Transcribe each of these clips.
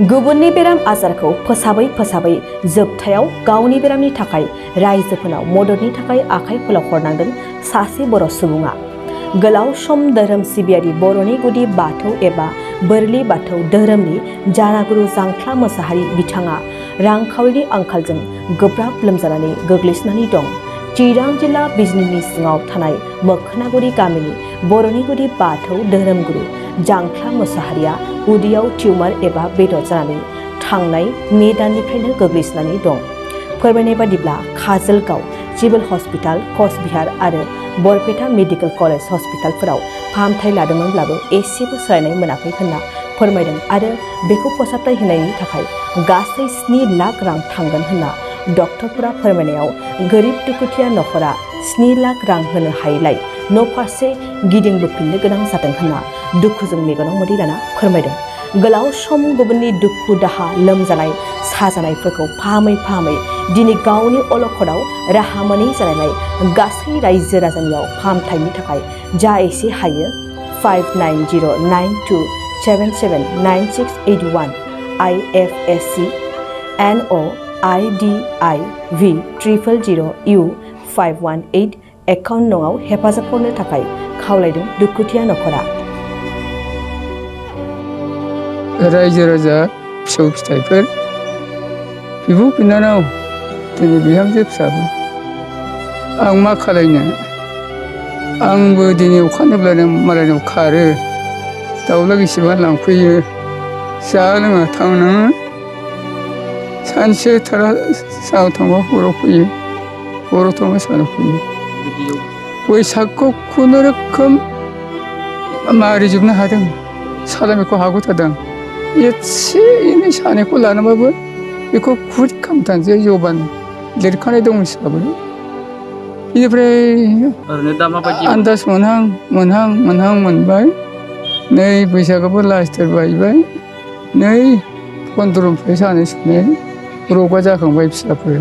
गुबुननि बेराम आजारखौ फोसाबै जोबथायाव गावनि बेरामनि थाखाय रायजोफोरनाव मददनि थाखाय आखाइ फोलावहरनांदों सासे बर' सुबुङा। गोलाव सम धोरोम सिबियारि बर'नि गुदि बाथौ एबा बोरलि बाथौ धोरोमनि जानागुरु जांख्ला मोसाहारि बिथाङा रांखावरिनि आंखालजों गोब्राब लोमजानानै गोग्लैसोनानै दं। चिरां जिल्ला बिजनीनि सिङाव थानाय मोखोनागुरि गामिनि बर'नि गुदि बाथौ धोरोमगुरु जांख्ला मोसाहारिया उदैयाव टिउमार एबा बेदर जानानै थांनाय मे दाननिफ्रायनो गोग्लैसोनानै दं। फोरमायनाय बादिब्ला काजलगाव सिभिल हस्पिटाल, कचबिहार आरो बरपेटा मेडिकेल कलेज हस्पिटालफोराव फाहामथाय लादोंमोनब्लाबो एसेबो सोलायनाय मोनाखै होनना फोरमायदों आरो बेखौ फोसाबथाय होनायनि थाखाय गासै 7 लाख रां थांगोन होनना डक्टरफोरा फोरमायनायाव गोरिब दुखुथिया नखरा 7 लाख रां होनो हायैलाय न'फारसे गिदिंबोफिननो गोनां जादों होनना दुखुजों मेगनाव मोदै लाना फोरमायदों। गोलाव सम गुबुननि दुखु दाहा लोमजानाय साजानायफोरखौ फाहामै दिनै गावनि अल'खटआव राहा मोनै जानायलाय गासै रायजो राजानियाव फाहामथायनि थाखाय जा एसे हायो 5909277961 Ifsc No Idib000U518 एकाउन्ट नङाव हेफाजाब हरनो थाखाय खावलायदों दुखुथिया नखरा। रायजो राजा फिसौ फिथाइफोर बिब' बिनानाव दिनै बिहामजो फिसाबो आं मा खालायनो, आंबो दिनै अखानायब्लानो मालायनाव खारो, दाउला गिसिरबा लांफैयो, जाया लोङा थांनाङो, सानसे थारा सानाव थांबा हराव फैयो, हराव थांबा सानाव फैयो। बैसागखौ खुनुरोखोम मारिजोबनो हादों, सालामिखौ हाग'थारदों। एसे एनै सानायखौ लानोबाबो बेखौ खुद खालामथारनोसै जबान लिरखानाय दं हिसाबै। बेनिफ्राय आन्दाज मोनहां मोनबाय। नै बैसागोबो लास्टथार बायबाय, नै 15निफ्राय सानाय सुनाय रगा जाखांबाय फिसाफोर।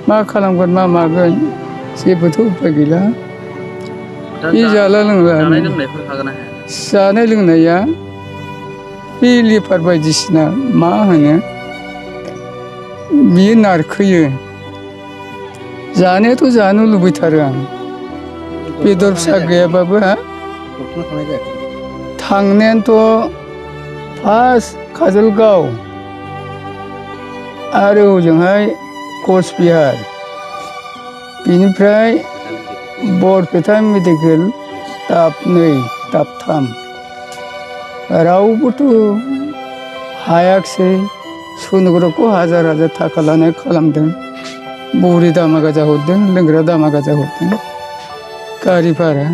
मा खालामगोन मा मागोन जेबोथ' उपाय गैला। बे जाला लोंला जानाय लोंनाया बे लिभार बायदिसिना मा होनो बियो नारखोयो। जानायाथ' जानो लुबैथारो आं, बेदर फिसा गैयाबाबो। थांनायानोथ' फार्स्ट काजलगाव आरो ओजोंहाय कचबिहार, बेनिफ्राय बरपेटा मेडिकेल दाब 2 दाब 3 रावबोथ' हायाखिसै। सोनोग्राखौ हाजार थाखा लानाय खालामदों, बरि दामा गाजा हरदों, लोंग्रा दामा गाजा हरदों, गारि भारा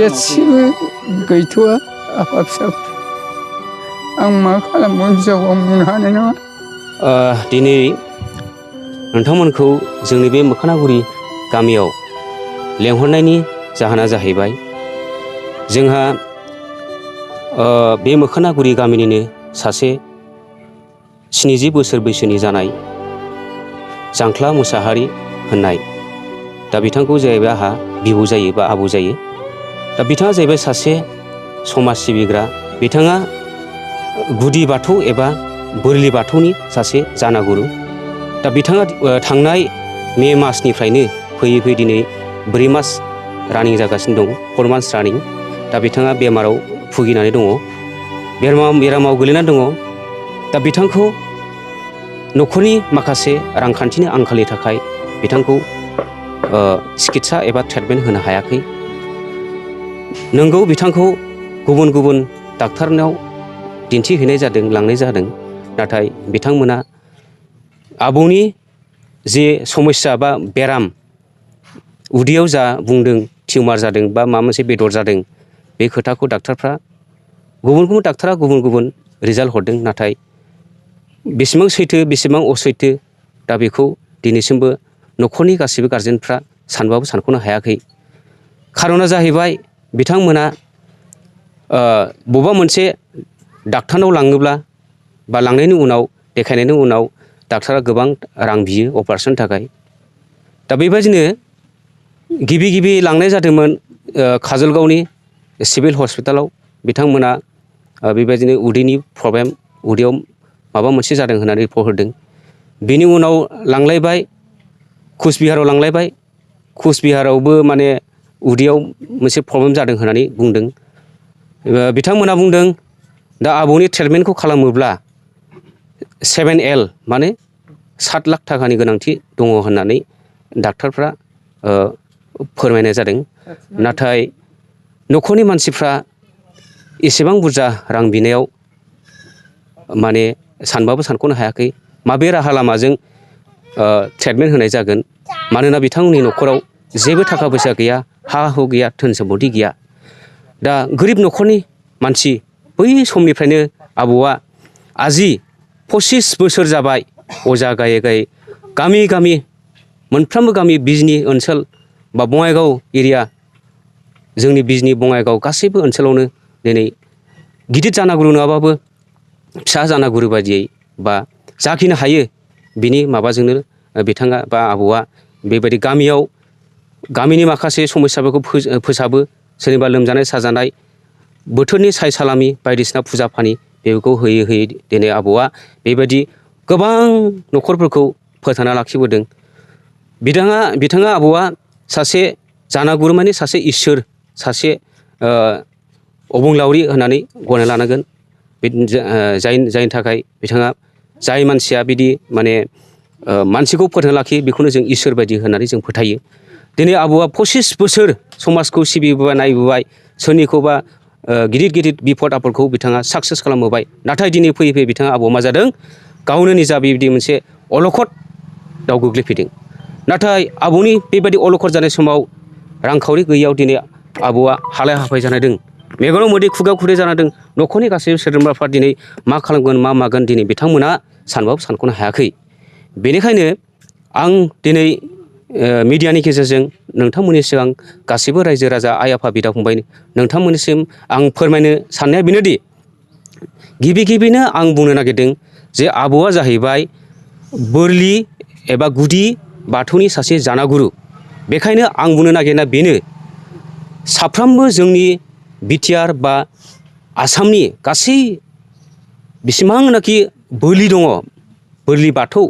एसेबो गैथ'वा। आफा फिसा आं मा खालामगोन फिसाखौ आं बुंनो हानाय नङा। दिनै नोंथांमोनखौ जोंनि बे मोखोनागुरि गामियाव लेंहरनायनि जाहोना जाहैबाय, जोंहा बे मोखोनागुरि गामिनिनो सासे 70 बोसोर बैसोनि जानाय जांख्ला मोसाहारि होननाय, दा बिथांखौ जाहैबाय आंहा बिबौ जायो बा आबौ जायो। दा बिथाङा जाहैबाय सासे समाज सिबिग्रा। बिथाङा गुदि बाथौ एबा बोरलि बाथौनि सासे जानागुरु। दा बिथाङा थांनाय मे मासनिफ्रायनो फैयै दिनै 4 मास रानिं जागासिनो दं, 4 मान्थस रानिं। दा बिथाङा बेमाराव भुगिनानै दङ, बेरामाव गोलैनानै दङ। दा बिथांखौ न'खरनि माखासे रांखान्थिनि आंखालनि थाखाय बिथांखौ सिकित्सा एबा ट्रिटमेन्ट होनो हायाखै। नोंगौ बिथांखौ गुबुन डाक्टारनाव दिन्थिहैनाय जादों, लांनाय जादों, नाथाय बिथांमोना आबौनि जे समस्या बा बेराम, उदैयाव जा बुंदों टिउमार जादों बा माबा मोनसे बेदर जादों, बे खोथाखौ डाक्टारफ्रा गुबुन डाक्टारा गुबुन रिजाल्ट हरदों, नाथाय बेसेबां सैथो बेसेबां असैथो दा बेखौ दिनैसिमबो न'खरनि गासैबो गारजेनफ्रा सानबाबो सानख'नो हायाखै। खारना जाहैबाय बिथांमोना बबेबा मोनसे डाक्टारनाव लाङोब्ला बा लांनायनि उनाव देखायनायनि उनाव डाक्टारा गोबां रां बियो अपारेशननि थाखाय। दा बेबायदिनो गिबि लांनाय जादोंमोन काजलगावनि सिभिल हस्पिटालाव। बिथांमोना बेबायदिनो उदैनि प्रब्लेम उदैयाव माबा मोनसे जादों होननानै रिपर्ट होदों। बेनि उनाव लांलायबाय कुचबिहाराव लांलायबाय, कुचबिहारावबो माने उदैयाव मोनसे प्रब्लेम जादों होननानै बुंदों। बिथांमोना बुंदों दा आबौनि ट्रिटमेन्टखौ खालामोब्ला 7L माने 7 लाख थाखानि गोनांथि दङ होननानै डाक्टारफ्रा फोरमायनाय जादों। नाथाय न'खरनि मानसिफ्रा एसेबां बुरजा रां बिनायाव माने सानबाबो सानख'नो हायाखै माबे राहा लामाजों ट्रिटमेन्ट होनाय जागोन। मानोना बिथांमोननि न'खराव जेबो थाखा फैसा गैया, हा हु गैया, धोन सम्पति गैया। दा गोरिब न'खरनि मानसि बै समनिफ्रायनो आबौआ आजि 25 बोसोर जाबाय अजा गायै गायै गामि गामि मोनफ्रोमबो गामि बिजनि ओनसोल बा बङाइगाव एरिया, जोंनि बिजनि बङाइगाव गासैबो ओनसोलावनो दिनै गिदिर जानागुरु नङाबाबो फिसा जानागुरु बायदियै बा जाखिनो हायो बिनि माबाजोंनो बिथाङा बा आबौआ बेबायदि गामियाव गामिनि माखासे समस्याफोरखौ फोसाबो। सोरनिबा लोमजानाय साजानाय, बोथोरनि साय सालामि बायदिसिना फुजा फानि बेफोरखौ होयै होयै दिनै आबौआ बेबायदि गोबां न'खरफोरखौ फोथांना लाखिबोदों। बिथाङा आबौआ सासे जानागुरु माने सासे इसोर, सासे अबंलावरि होननानै गनायना लानांगोन। जायनि थाखाय बिथाङा जाय मानसिया बिदि माने मानसिखौ फोथांना लाखियो बेखौनो जों इसोर बायदि होननानै जों फोथायो। दिनै आबौआ 25 बोसोर समाजखौ सिबिबोबाय, नायबोबाय, सोरनिखौबा गिदिर गिदिर बिपद आफदखौ बिथाङा साक्सेस खालामबोबाय। नाथाय दिनै फैयै फैयै बिथाङा आबौआ मा जादों, गावनो निजा बेबायदि मोनसे अल'खदाव गोग्लैफैदों। नाथाय आबौनि बेबायदि अल'खद जानाय समाव रांखावरि गैयियाव दिनै आबौआ हालाय हाफाय जानांदों, मेगनाव मोदै खुगायाव खुदै जानांदों। न'खरनि गासैबो सोद्रोमाफ्रा दिनै मा खालामगोन मा मागोन दिनै बिथांमोना सानबाबो सानख'नो हायाखै। बेनिखायनो आं दिनै मिडियानि गेजेरजों नोंथांमोननि सिगां गासैबो रायजो राजा, आइ आफा, बिदा फंबाय नोंथांमोननिसिम आं फोरमायनो साननाया बेनोदि गिबिनो आं बुंनो नागिरदों जे आबौआ जाहैबाय बोरलि एबा गुदि बाथौनि सासे जानागुरु। बेखायनो आं बुंनो नागिरनाया बेनो, साफ्रोमबो जोंनि बिटिआर बा आसामनि गासै बेसिबांनाखि बोलि दङ, बोरलि बाथौ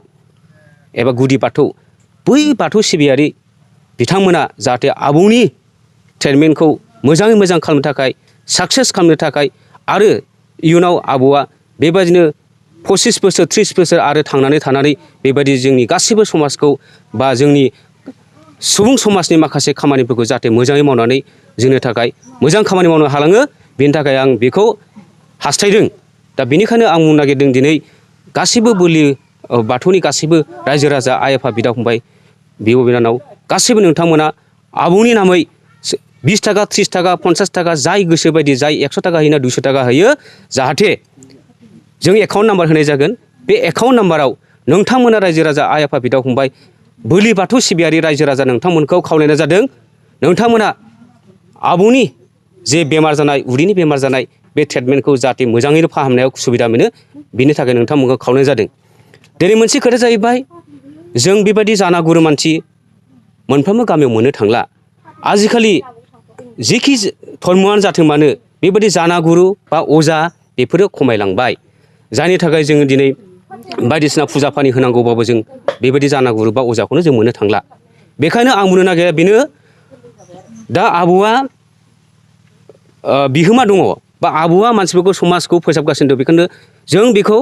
एबा गुदि बाथौ, बै बाथौ सिबियारि बिथांमोना जाहाथे आबौनि ट्रिटमेन्टखौ मोजाङै मोजां खालामनो थाखाय, साक्सेस खालामनो थाखाय आरो इयुनाव आबौआ बेबायदिनो 25 बोसोर 30 बोसोर आरो थांनानै थानानै बेबायदि जोंनि गासैबो समाजखौ बा जोंनि सुबुं समाजनि माखासे खामानिफोरखौ जाहाथे मोजाङै मावनानै जोंनि थाखाय मोजां खामानि मावनो हालाङो, बेनि थाखाय आं बेखौ हास्थायदों। दा बेनिखायनो आं बुंनो नागिरदों दिनै गासैबो बोलि बाथौनि गासैबो रायजो राजा, आइ आफा, बिदा फंबाय, बिब' बिनानाव गासैबो नोंथांमोना आबौनि नामै 20 थाखा, 30 थाखा, 50 थाखा जाय गोसो बायदि, जाय 100 थाखा होयो ना 200 थाखा होयो, जाहाथे जों एकाउन्ट नाम्बार होनाय जागोन। बे एकाउन्ट नाम्बाराव नोंथांमोना रायजो राजा, आइ आफा, बिदा फंबाय, बोलि बाथौ सिबियारि रायजो राजा नोंथांमोनखौ खावलायनाय जादों, नोंथांमोना आबौनि जे बेमार जानाय, उदैनि बेमार जानाय, बे ट्रिटमेन्टखौ जाहाथे मोजाङैनो फाहामनायाव सुबिदा मोनो, बिनि थाखाय नोंथांमोनखौ खावलायनाय जादों। दिनै मोनसे खोथाया जाहैबाय, जों बेबायदि जानागुरु मानसि मोनफ्रोमबो गामियाव मोननो थांला। आजिखालि जेखि धर्मआनो जाथों मानो बेबायदि जानागुरु बा अजा बेफोरो खमायलांबाय। जायनि थाखाय जोङो दिनै बायदिसिना फुजा फानि होनांगौबाबो जों बेबायदि जानागुरु बा अजाखौनो जों मोननो थांला। बेखायनो आं बुंनो नागिरा बेनो, दा आबौआ बिहोमा दङ बा आबौआ मानसिफोरखौ समाजखौ फोसाबगासिनो दं। बेखायनो जों बेखौ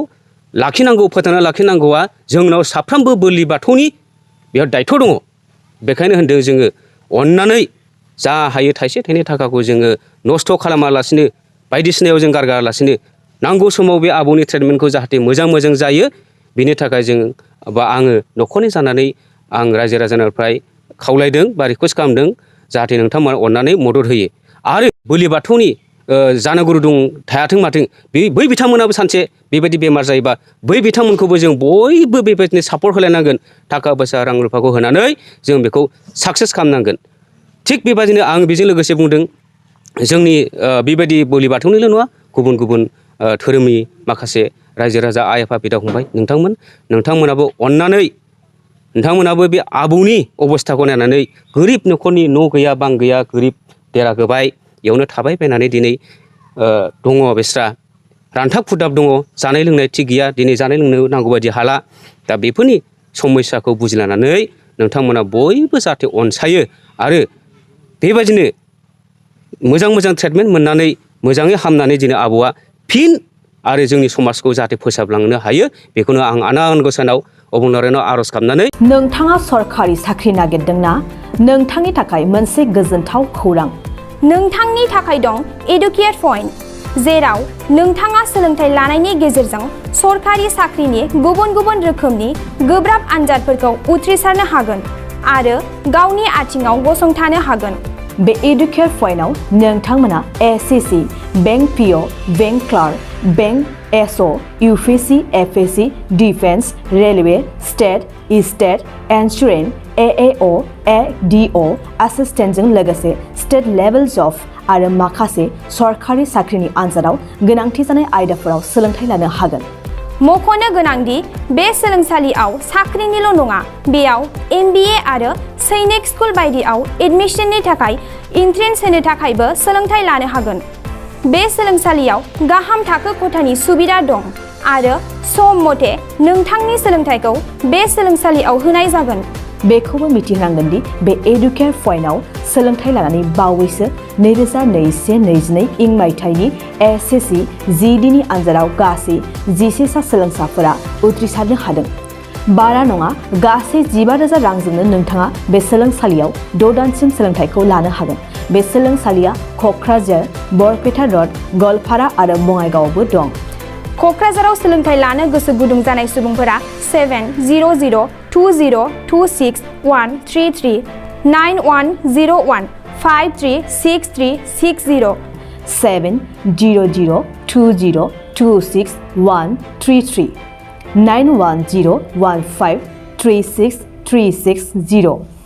लाखिनांगौ, फोथांना लाखिनांगौआ जोंनाव साफ्रोमबो बोलि बाथौनि बेयाव दायथ' दङ। बेखायनो होनदों जोङो अननानै जा हायो थाइसे थाइनै थाखाखौ जोङो नस्थ' खालामालासिनो, बायदिसिनायाव जों गारगारालासिनो नांगौ समाव बे आबौनि ट्रिटमेन्टखौ जाहाथे मोजां जायो, बिनि थाखाय जों बा आङो न'खरनि जानानै आं रायजो राजानिफ्राय खावलायदों बा रिकुवेस्ट खालामदों, जाहाथे नोंथांमोना अननानै मदद होयो। आरो बोलि बाथौनि जानागुरु दं थायाथों माथों, बै बिथांमोनाबो सानसे बेबायदि बेमार जायोबा बै बिथांमोनखौबो जों बयबो बेबायदिनो सापर्ट होलायनांगोन। थाखा फैसा, रां रुफाखौ होनानै जों बेखौ साक्सेस खालामनांगोन। थिग बेबायदिनो आं बेजों लोगोसे बुंदों, जोंनि बेबायदि बोलि बाथौनिल' नङा, गुबुन गुबुन धोरोमनि माखासे रायजो राजा, आइ आफा, बिदा फंबाय, नोंथांमोनाबो अननानै नोंथांमोनाबो बे आबौनि अबस्थाखौ नायनानै, गोरिब न'खरनि न' गैया, बां गैया, गोरिब देरा गोबाय, बेयावनो थाबाय बायनानै दिनै दङ बिस्रा। रानथाब खुदाब दङ जानाय लोंनाय थिग गैया दिनै जानाय लोंनो नांगौ बायदि हाला दा बेफोरनि समस्याखौ बुजिलायनानै नोंथांमोना बयबो जाहाथे अनसायो आरो बेबायदिनो मोजां मोजां ट्रिटमेन्ट मोननानै मोजाङै हामनानै दिनै आबौआ फिन आरो जोंनि समाजखौ जाहाथे फोसाबलांनो हायो बेखौनो आं आनान गसाइनाव अबंलावरिनाव आर'ज गाबनानै नोंथाङा सरखारि साख्रि नागिरदोंना नोंथांनि थाखाय मोनसे गोजोनथाव खौरां नोंथांनि थाखाय दं इडुकेट पइन्ट जेराव नोंथाङा सोलोंथाइ लानायनि गेजेरजों सरखारि साख्रिनि गुबुन गुबुन रोखोमनि गोब्राब आनजादफोरखौ उथ्रिसारनो हागोन आरो गावनि आथिङाव गसंथानो हागोन बे इडुकेट पइन्टआव नोंथांमोना SSC bank PO bank clerk bank SO UPSC FSC defence railway state insurance AAO ADO एसिस्टेन्टजों लोगोसे स्टेट लेभेल जब आरो माखासे सरखारि साख्रिनि आनजादाव गोनांथि जानाय आयदाफोराव सोलोंथाइ लानो हागोन मख'नो गोनांदि बे सोलोंसालियाव साख्रिनिल' नङा बेयाव MBA आरो सैनिक स्कुल बायदियाव एडमिशननि थाखाय एन्ट्रेन्स होनो थाखायबो सोलोंथाइ लानो हागोन बे सोलोंसालियाव गाहाम थाखो खथानि सुबिदा दं आरो सम मथे नोंथांनि सोलोंथाइखौ बे सोलोंसालियाव होनाय जागोन बेखौबो मिथिनांगोन दि बे इडुकेट पइन्टआव सोलोंथाइ लानानै बावैसो 2021-22 इं मायथाइनि एसएससि जिडिनि आनजादाव गासै 11 सा सोलोंसाफोरा उथ्रिसारनो हादों बारा नङा गासै 15,000 रांजोंनो नोंथाङा बे सोलोंसालियाव 6 दानसिम सोलोंथाइखौ लानो हागोन बे सोलोंसालिया क'क्राझार बरपेटा रड गवालपारा आरो बङाइगावआवबो दं क'क्राझाराव सोलोंथाइ लानो गोसो गुदुं जानाय सुबुंफोरा 70020261333 9101536360 70020261333 9101536360